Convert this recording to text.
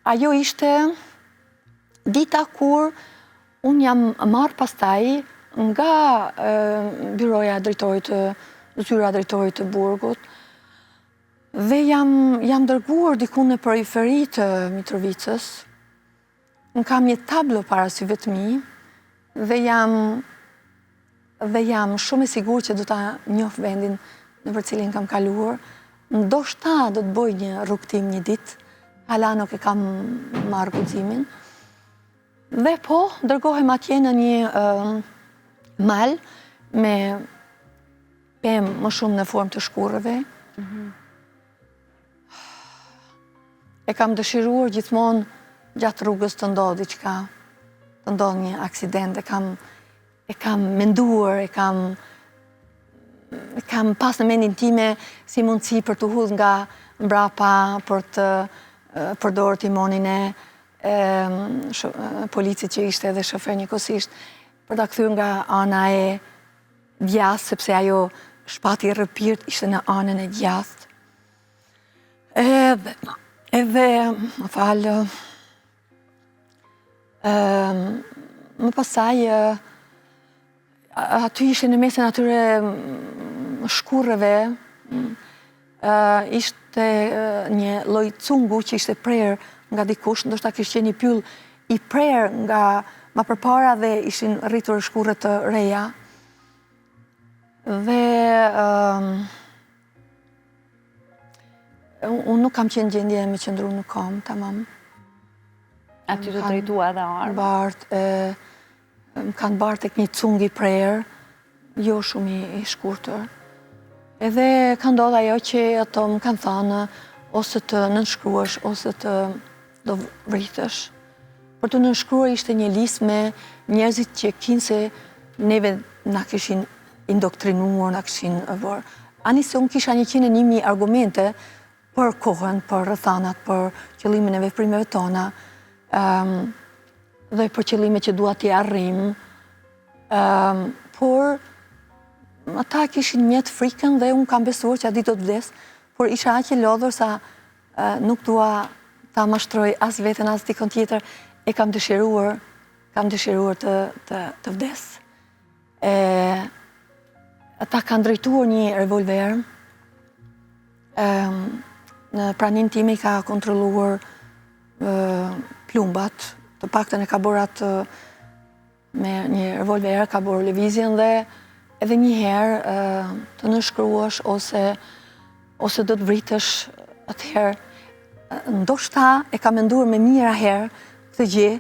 Ajo ishte dita kur unë jam marrë pastaj nga byroja e drejtorit të zyra e drejtorit të burgut dhe jam jam dërguar diku në periferi të Mitrovicës. Unë kam një tablo para syve të mi dhe jam dhe jam shumë e sigurt që do ta njoh vendin nëpër cilin kam kaluar. Ndoshta do të bëj një rrugëtim një ditë, hala nuk e kam marrë guximin. Dhe po, dërgohem atje në një mal me pemë më shumë në formë të shkurreve. E kam dëshiruar gjithmonë gjatë rrugës të ndodhë diçka, të ndodhë një aksident, e kam e kam menduar, e kam e kam pas në mendjen time si mundësi për t'u hudhë nga mbrapa, për të përdorë timonin e, e policit që ishte edhe shofer njëkohësisht, për ta kthyer nga ana e djathtë, sepse ajo shpati i rrëpirtë ishte në anën e djathtë. Edhe, edhe, më fal, më pastaj, aty ishte në mesin atyre shkurreve, ishte një lloj cungu që ishte prerë nga dikush, ndoshta kishte qenë një pyll i prerë nga ma përpara dhe ishin rritur shkurre të reja. Dhe unë nuk kam qenë gjendje me qëndru në kamë, tamam. Aty t'u drejtua edhe armë? Bart, më kanë bartë tek një cung i prerë, jo shumë i shkurtër. Edhe ka ndodhë ajo që ato më kanë thanë ose të nënshkruash, ose të do vritesh. Për të nënshkruar ishte një listë me njerëzit që kinse neve na kishin indoktrinuar, na kishin bërë. Ani se unë kisha 101.000 argumente për kohën, për rrethanat, për qëllimin e veprimeve tona, dhe për qëllime që dua t'i arrijmë, por ata kishin mjet frikën dhe unë kam besuar që atë ditë do të vdes, por isha aq e lodhur sa nuk dua ta mashtroj as veten as dikon tjetër, e kam dëshiruar, kam dëshiruar të, të, të vdes. E, ata kanë drejtuar një revolver, e, në praninë time i ka kontrolluar e, plumbat, të paktën e ka bërë atë me një revolver ka bërë lëvizjen dhe edhe një herë të nënshkruash ose ose do të vritesh atëherë ndoshta e kam menduar me mijëra herë këtë gjë.